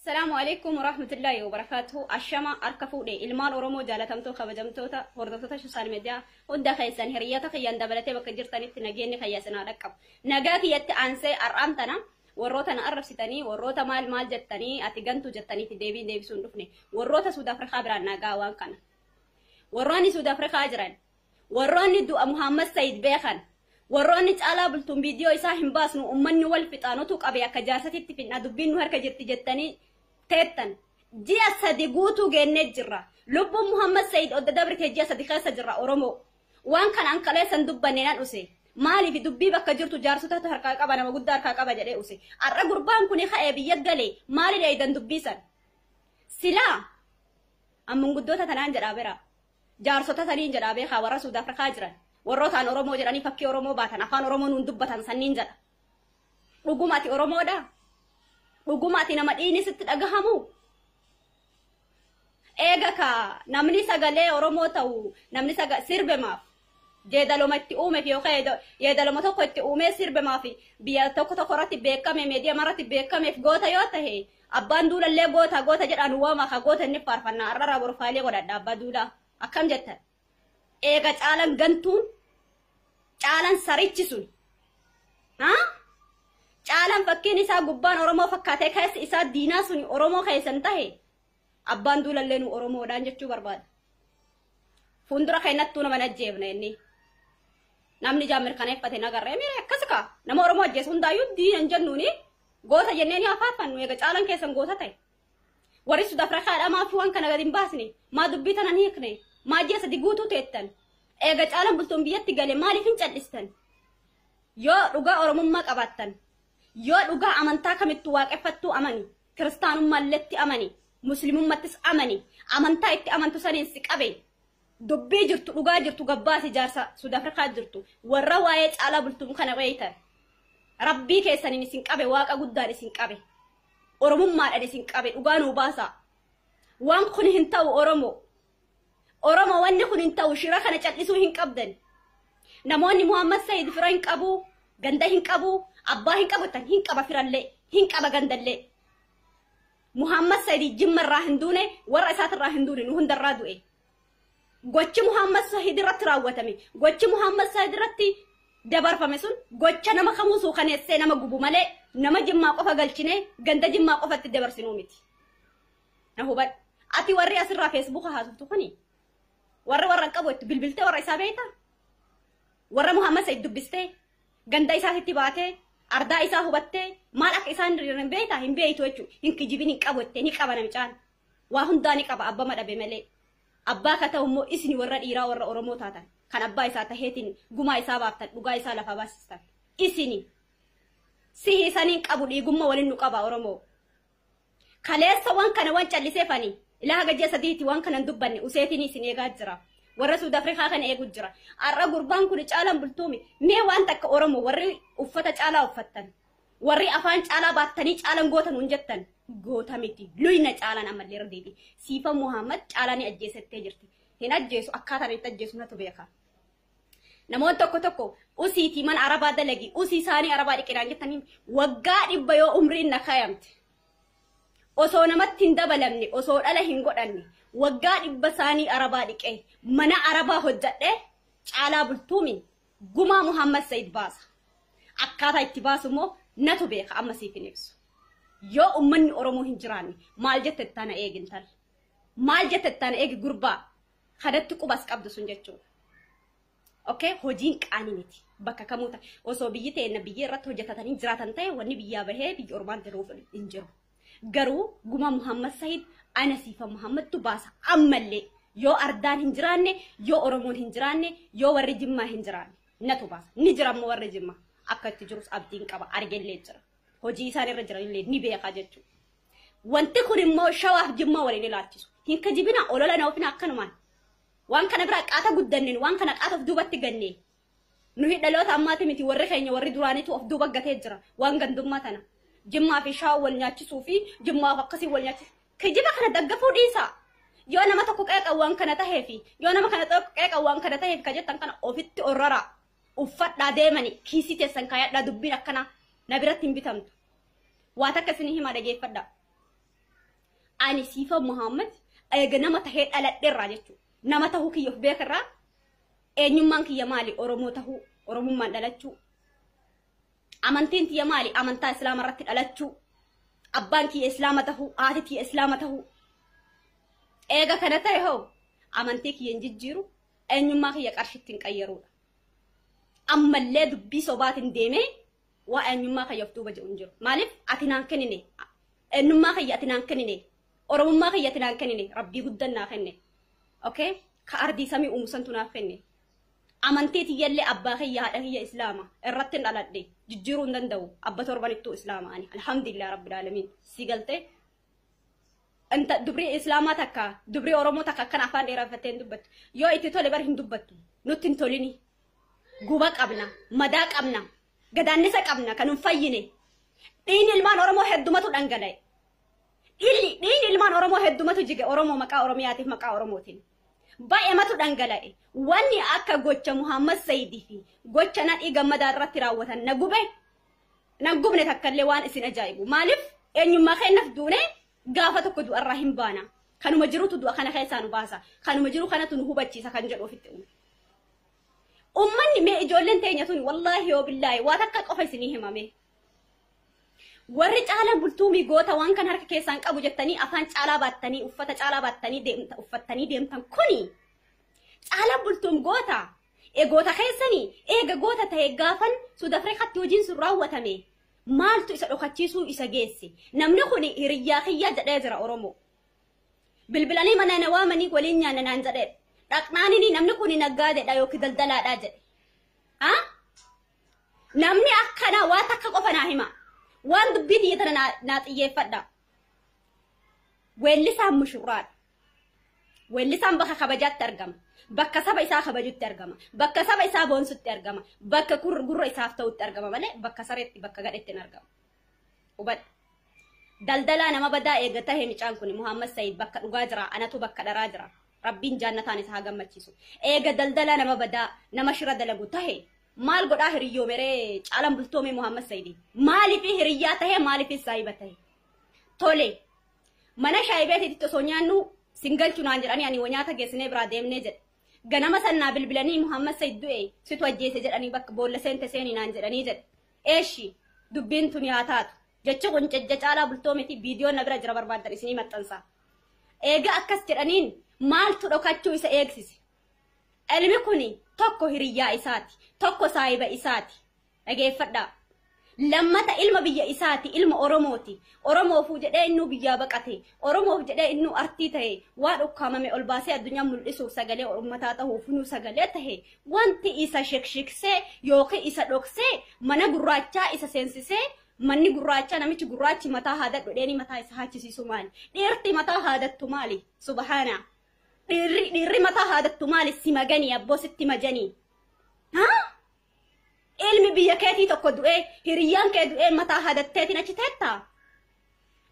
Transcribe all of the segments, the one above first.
Salaamu alaikum warahmatullahi wabarakatuh. Ashama harka fuudhe ilmaan Oromoo jaalatamtoo kabajamtoota hordoftoota social media hunda keessan hiriyoota kiyyaan dabalatee bakka jirtanitti nageenyi kiyya isin haa dhaqqabu. Nagaa kiyyatti aansee har'aan tana warroota na arrabsitanii, warroota maal maal jettanii, ati gantuu jettaniitti deebiin deebisuu hin dhufne. Warroota Suud Afrikaa biraan nagaa waan kana. Warroonni Suud Afrikaa jiran, warroonni du'a Muhammad Sayid beekan, warroonni Caalaa Bultuun viidiyoo isaa hin baasnu, uummanni wal fixaanutu qabe, akka jaarsatitti finna, dubbiin nu harka jirti jettanii teettan. Ji'a 3 guutuu geennee jirra. Lubbuun Muhammad Sayid odda dabrite ji'a 3 keessa jirra Oromoo. Waan kana ankaleessan dubbanne nan use. Maaliif dubbii bakka jirtu jaarsotatu harkaa qaba, nama guddaa harkaa qaba jedhee use. Har'a gurbaan kun ka'ee biyya galee maali dheeydan dubbisan? Silaa ammunguddoota tanaan jedhaa bira. Jaarsota saniin jedhaa beekaa, warra Suud Afrikaa jiran. Warrootaan Oromoo jedhanii fakkii Oromoo baatan, afaan Oromoo nuun dubbatan sanniin jedha. Dhuguma ati Oromoodha? Dhuguma ati nama dhiini sitti dhagahamu? Eega ka namni sagalee Oromoo ta'u, namni sirbe maaf jeedaloma itti uumeef yookaan yeedaloma tokko itti uumee sirbe maaf biyya tokko tokko irratti beekame, miidiyaa irratti beekameef goota yoo tahe, abbaan duulallee goota goota jedhaan waama, ka goota inni faarfannaa har'arraa borfaalee godhadha abbaa duulaa akkam jettan? Eega Caalan gantuun, Caalan sarichi sun, Caalan fakkiin isaa gubbaan Oromoo fakkaatee keessi isaa diinaa sun Oromoo keessan tahe, abbaan duulallee nu Oromoodhaan jechuu barbaada. Fuuldura keenyattuu nama ajjeefne inni. Namni ijaan mirkaneeffate nagarree miira akkas kaa nama Oromoo ajjeesu hundaayyuu diina hin jennuuni, goota jennee ni afaaffannu eega Caalan keessan goota ta'e. Warri Suud Afrikaadhaa maaf waan kana gadi hin baasne? Maa dubbii tana hin hiikne? Maa ji'a 3 guutuu teettan? Eega Caalan Bultuun biyyatti gale maaliif hin callistan? Yoo dhugaa Oromummaa qabaattan, yoo dhugaa amantaa kamittuu waaqeffattuu amani, kiristaanummaalleetti amani, muslimummattis amani, amantaa itti amantu saniin si qabe, dubbii jirtu, dhugaa jirtu gabbaasi. Jaarsa Suud Afrikaa jirtu, warra waa'ee Caalaa Bultuun kana beeytan, rabbii keessaniin isin qabe, waaqa guddaan isin qabe, Oromummaadhaan isin qabe, dhugaa nuu baasaa. Waan kun hin ta'u Oromoo. Oromoo, wanni kun hin ta'u, shira kana cal'isuu hin qabdan. Namoonni Muhammad Sayid fira hin qabu, ganda hin qabu, abbaa hin qabu tan, hin qaba firallee, hin qaba gandallee. Muhammad Sayid Jimma irraa hin duune, warra isaatirraa hin duune, nu hundarraa du'e. Gochi Muhammad Sayid irratti raawwatame, gochi Muhammad Sayid irratti dabarfame sun gocha nama kamuu suukaneessee nama gubu malee nama Jimmaa qofa galchinee ganda Jimmaa qofatti dabarsinuu miti. Na hubadhu. Ati warri asirraa Feesbuuka haasoftu kuni warra warra qabu itti bilbiltee warra isaa beektaa? Warra Muhammad Sayid dubbistee, ganda isaatitti baatee, ardaa isaa hubattee, maal akka isaan hin beektaa? Hin beektu jechuudha. Hin kijibin, hin qabu jettee, ni qaba namichaan. Waa hundaa ni qaba, abbama dhabe malee. Abbaa ka ta'u immoo isini warra dhiiraa, warra Oromoo taatan kan abbaa isaa taheetiin gumaa isaa baaftan, dhugaa isaa lafa baasistan. Isini. Sihi saniin qabu, dhiigummaa waliin nu qaba Oromoo. Kaleessa waan kana waan calliseefani ilaa haga ji'a 3tti waan kana hin dubbanne, useetiin isin eegaa jira. Warra Suud Afrikaa kana eegu jira. Har'a gurbaan kun Caalaan Bultuumi. Mee waan takka Oromoo, warri uffata Caalaa uffattan, warri afaan Caalaa baattanii Caalaan goota nuun jettan, goota miti. Luyna Caalaan ammallee irra deebi. Siifa Muhammad Caalaa ni ajjeesettee jirti. Hin ajjeesu, akkaataan itti ajjeesu natu beeka. Namoonni tokko tokko usiitii mana arabaa dalagi, usii isaanii arabaa dhiqinaan jettanii, waggaa 100 yoo umriin na kaayamte, osoo namatti hin dabalamne, osoo dhala hin godhanne, waggaa 100 isaanii arabaa dhiqee, mana arabaa hojjadhee, Caalaa Bultuumi gumaa Muhammad Sayid baasa. Akkaataa itti baasu immoo natu beeka, amma siif hin ibsu. Yoo uummanni Oromoo hin jiraanne maal jette ittaana eegi intal. Maal jette ittaana eegi gurbaa kanatti qubas qabdu sun jechuudha. Okay, hojiin qaanii miti. Bakka kamuu ta'e osoo biyyi ta'e biyya irratti hojjetatanii jiraatan ta'e, wanni biyyaa bahee biyya ormaan jiruuf hin jiru. Garuu guma Muhammad Sayid ana Siifa Muhammadtu baasa ammallee, yoo ardaan hin jiraanne, yoo Oromoon hin jiraanne, yoo warri Jimmaa hin jiraanne, natu baasa. Ni jira ammoo warri Jimmaa akka itti jirus abdiin qaba, argellee jira. Hojii isaan irra jiranillee ni beeka jechuudha. Wanti kun immoo Shawaaf Jimmaa waliin ilaalchisu. Hin kijibina, olola na ofina akkanumaan. Waan kana biraa qaata guddanneen, waan kana qaata of duubatti ganne. Nuyi dhaloota ammaati miti, warri keenya warri duraaniitu of duuba gatee jira. Waan gandummaa tana. Jimmaa fi Shawaa wal nyaachisuu fi Jimmaaf akkasii wal nyaachisu. Kijiba kana daggafuu dhiisaa. Yoo nama tokko qeeqan waan kana tahee fi yoo nama kana qeeqan waan kana taheef ka jettan kana ofitti orraraa. Uffadhaa deemani, kiisii teessan kaayadhaa, dubbiin akkana na biratti hin bitamtu. Waa takka isinii himaa, dhageeffadhaa. Ani Siifa Muhammad eega nama tahee dhaladheerraa jechuudha. Nama tahuu kiyya of beekarraa eenyummaan kiyya maali? Oromoo tahuu, Oromummaan dhalachuu. Amantiin tiyya maali? Amantaa Islaama irratti dhalachuu. Abbaan kiyya Islaama tahuu, haati tiyya Islaama tahuu. Eega kana ta'e hoo amantii kiyya hin jijjiiru, eenyummaa kiyya qarshitti hin qayyaruudha. Ammallee dubbii sobaatiin deemee waa eenyummaa kiyya of duuba jedhu hin jiru. Maaliif ati naan kennine? Eenyummaa kiyya ati naan kennine. Oromummaa kiyya ati naan kennine. Rabbii guddaan naa kenne. Okay? Ka ardii samii uumu santu naaf kenne. Amantii tiyyallee abbaa kiyya haadha kiyya Islaama irratti hin dhaladhe jijjiiruu hin danda'u. Abba torbanittuu Islaama ani. Alhamdulillah Rabbil Aalamiin. Si galtee? Inta dubrii Islaamaa takka dubrii Oromoo takka akkana afaan dheeraffattee hin dubbattu. Yoo itti tole bar hin dubbattu. Nutti hin tolini. Guba qabna, madaa qabna, gadaannisa qabna kan hin fayyine. Dhiigni ilmaan Oromoo heddumatu dhangala'e. Dhiigni ilmaan Oromoo heddumatu jige Oromoo maqaa Oromiyaatiif maqaa Oromootiin. Baay'eematu dhangala'e. Wanni akka gocha Muhammad Sayidii fi gocha Nadhii Gammadaa irratti raawwatan na gube nan gubne takkallee waan isin ajaa'ibu. Maaliif eenyummaa keenyaaf duune gaafa tokko du'arraa hin baana. Kanuma jirutu du'a kana keessaa nu baasa. Kanuma jiru kanatu nu hubachiisa kan jedhu ofitti uume. Uummanni mee ijoolleen teenya tuni wallaahi yoo billaahi waa takka qofa isinii himame. Warri caalaan bultuumii goota waan kan harka keessaan qabu jettanii afaan caalaa baattanii uffata caalaa baattanii deemta uffattanii deemtan kuni caalaan bultuum goota. E goota keessanii eega goota ta'e gaafan Suud Afrikaatti hojiin sun raawwatame maaltu isa dhokachiisuu isa geesse? Namni kun hiriyyaa kiyyaa jedhee jira Oromoo. Bilbilanii mana na waamanii waliin nyaanna naan jedhee. Dhaqnaanini namni kun naggaadeedha yookiin daldalaadha jedhe. Ha? Namni akkanaa waa takka qofa naa hima. Waan dubbii tiyya tana naa xiyyeeffadha. Weellisaan mushurraadha. Weellisaan bakka kabajaatti argama. Bakka saba isaa kabajutti argama. Bakka saba isaa boonsutti argama. Bakka gurra isaaf ta'utti argama malee bakka sareetti bakka gadhetti hin argamu. Hubadhu. Daldalaa nama badaa eega tahe micaan kun Muhammad Sayid bakka dhugaa jira. Anatu bakka dharaa jira. Rabbiin jaannataan isa haa gammachiisu. Eega daldalaa nama badaa nama shira dalagu tahe maal godhaa hiriyyoo meree caalaan bultoomee Muhammad Sayidi? Maaliif hiriyyaa tahe maaliif saahiba tahe? Tole. Mana shaayii beetiitti osoo nyaannu singalchu naan jedhanii ani nyaata geessinee biraa deemnee jedhe. Ganama sannaa bilbilanii Muhammad Sayid du'e situ ajjeese jedhanii bakka boolla seente seenii naan jedhanii jedhe. Eeshi dubbiin tuni haa taatu. Jechi kun jejja caalaa bultoomeeti viidiyoon na bira jira barbaaddan isinii maxxansa. Eega akkas jedhaniin maaltu dhokachuu isa eegsise? Ilmi kuni tokko hiriyyaa isaati, tokko saahiba isaati. Dhageeffadhaa. Lammata ilma biyya isaati, ilma Oromooti. Oromoofuu jedhee innuu biyyaa baqate. Oromoof jedhee innuu artii ta'e. Waan ukkaamame ol baasee addunyaa mul'isuuf sagalee uummataa ta'uuf nuu sagalee tahe. Wanti isa shikshiksee yookiin isa dhoksee mana gurraachaa isa seensisee manni gurraachaa namichi gurraachi mataa haadadhu dheeni mataa isa haachisiisu maali? Dhiirti mataa haadattu maali? Subhaana. Dhiirri mataa haadattu maali? Si maganii abboo sitti majanii. Haa? Ilmi biyya keetii tokko du'ee hiriyyaan kee du'ee mataa haadatteetiin achi teettaa?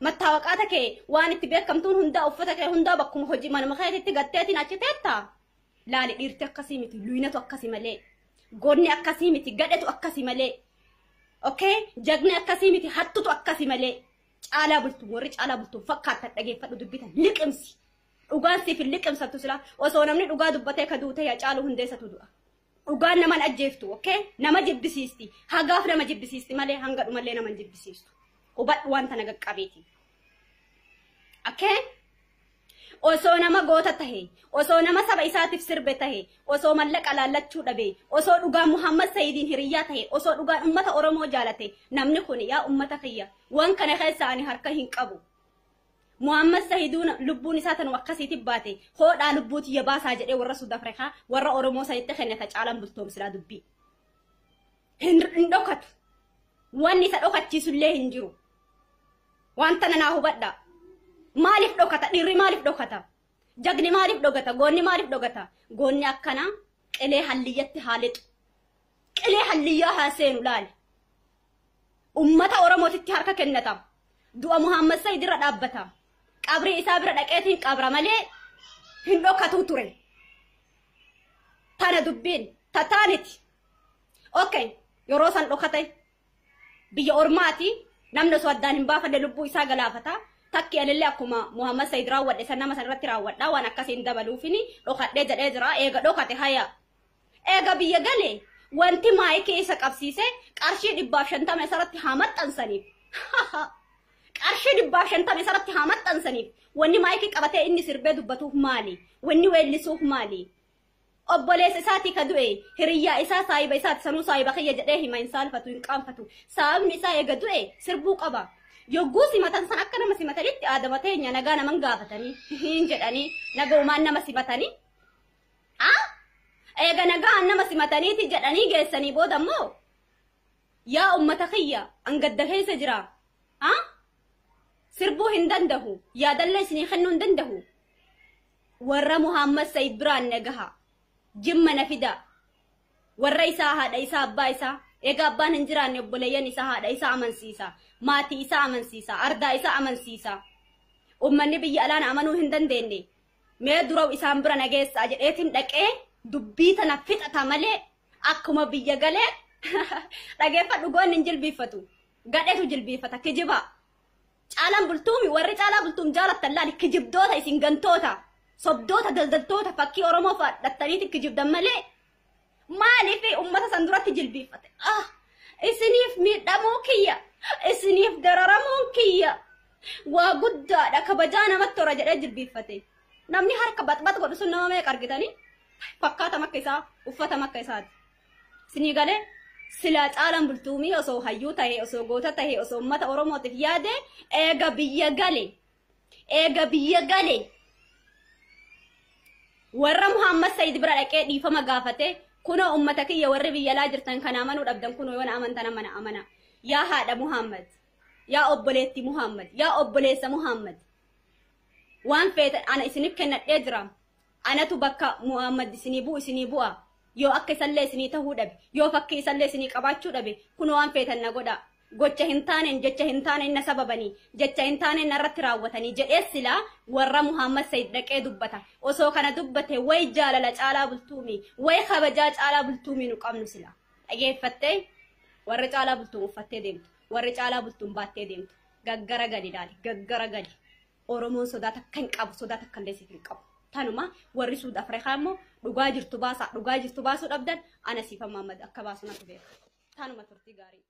Mattaawaqaata kee waan itti beekamtuun hundaa uffata kee hundaa bakkuma hojii manuma keetitti gatteetiin achi teettaa? Laali dhiirti akkasii miti luyinatu akkasii malee. Goonni akkasii miti gadhetu akkasii malee. Okay? Jagni akkasii miti hattutu akkasii malee. Caalaa bultuu warri caalaa bultuu fakkaatan dhageeffadhu dubbitan liqimsi. Dhugaan siif hin liqimsattu sila osoo namni dhugaa dubbatee ka duute yaa caalu hundeessatu du'a. Dhugaan nama hin ajjeeftu, okay? Nama jibbisiisti. Hagaaf nama jibbisiisti malee hanga dhumallee nama hin jibbisiistu. Hubadhu waan tana qaqqabeeti. Okay? Osoo nama goota tahe, osoo nama saba isaatiif sirbe tahe, osoo mallaqa laallachuu dhabe, osoo dhugaan Muhammad Sayidiin hiriyyaa tahe, osoo dhugaan ummata Oromoo jaalate, namni kun yaa ummata kiyya waan kana keessa ani harka hin qabu. Muhammad Sayiduun lubbuun isaa tanuma akkasiitti baate hoodhaa lubbuu tiyya baasaa jedhee warra Suud Afrikaa warra Oromoo sanitti kennata caalaan bultoomsilaa dubbii. Hin dhokatu. Wanni isa dhokachiisullee hin jiru. Waan tana naa hubadhaa. Maaliif dhokata? Dhiirri maaliif dhokata? Jagni maaliif dhokata? Goonni maaliif dhokata? Goonni akkanaa qilee halliyyatti haa lixu. Qilee halliyyaa haa seenu laali. Ummata Oromootitti harka kennata. Du'a Muhammad Sayid irra dhaabbata. Qabrii isaa bira dhaqeetiin qabra malee hin dhokatuu ture. Tana dubbiin tataaniti. Okay, yeroo san dhokate biyya ormaati namni osoo addaan hin baafanne lubbuu isaa galaafata. Takki anillee akkuma Muhammad Said raawwadhe san nama sanarratti raawwadha waan akkasiin dabaluufini dhokadhee jedhee jira. Eega dhokate haya. Eega biyya galee wanti maayikii isa qabsiise qarshii 150 isarratti haa maxxansaniif. Qarshii 150 isarratti haa maxxansaniif. Wanni maayikii qabatee inni sirbee dubbatuuf maali? Wanni weellisuuf maali? Obboleessa isaatii ka du'e hiriyyaa isaa saayiba isaati sanuu saayiba kiyya jedhee hima hin saalfatu hin qaanfatu. Saayibni isaa eega du'e sirbuu qaba. Yogguu simatan san akka nama simatanitti aadama teenya nagaa naman gaafatanii hin jedhanii nagaumaan nama simatanii. Eega nagaan nama simataniiti jedhanii geessanii booda immoo yaa ummata kiyya angadda keessa jira. Sirbuu hin danda'u yaadallee isinii kennuu hin danda'u. Warra Muhammad Said biraan nagaha. Jimma na fida. Warra isaa haadha isaa abbaa isaa egaa abbaan hin jiraanne obboleeyyan isaa haadha isaa amansiisa. Maatii isaa amansiisa. Ardaa isaa amansiisa. Uummanni biyya alaan amanuu hin dandeenye. Mee dura isaan bira nageessaa jedheetiin dhaqee dubbii tana fixata malee akkuma biyya galee dhageeffadhu goonni hin jilbiiffatu. Gadheetu jilbiiffata kijiba. Caalaan bultuumi warri caalaa bultuum jaalattan laali kijibdoota isin gantoota. Sobdoota daldaltoota fakkii Oromoo fadhattaniiti kijibdan malee maaliif uummata san duratti jilbiiffate? Isiniif miidhamuu kiyya, isiniif dararamuun kiyya waa guddaadha kabajaa namatti hora jedhee jilbiiffate. Namni harka baxbax godhu sun nama meeqa argitanii? Fakkaata akka isaa, uffata akka isaati. Isinii galee silaa caalaan bultuumii osoo hayyuu ta'e, osoo goota ta'e, osoo uummata Oromootiif yaade eega biyya gale. Eega biyya gale. Warra Muhammad Said bira dhaqee dhiifama gaafate kunoo uummata kiyya warri biyya alaa jirtan kana amanuu dhabdan kunoo yoo na amantan amana amana. Yaa haadha Muhammad, yaa obboleetti Muhammad, yaa obboleessa Muhammad. Waan feetan ana isiniif kennadhee jira. Anatu bakka Muhammad isinii bu'u isinii bu'a. Yoo akka isallee isinii tahuu dhabe, yoo fakkii isallee isinii qabaachuu dhabe, kunoo waan feetan na godha. Gocha hin taaneen jecha hin taaneen na sababanii jecha hin taaneen narratti raawwatanii jedhee silaa warra Muhammad Said dhaqee dubbata. Osoo kana dubbate way jaalala caalaa bultuumi, way kabajaa caalaa bultuumi nu qabnu sila. Dhageeffattee warri caalaa bultuun uffattee deemtu, warri caalaa bultuun baattee deemtu. Gaggara gadi ilaali, gaggara gadi. Oromoon sodaa takka hin qabu, sodaa takka illee siif hin qabu. Tanuma warri Suud Afrikaa immoo dhugaa jirtu baasaa, dhugaa jirtu baasuu dhabdan ana siifa Muhammad akka baasu natu beeka. Tanuma turtii gaarii.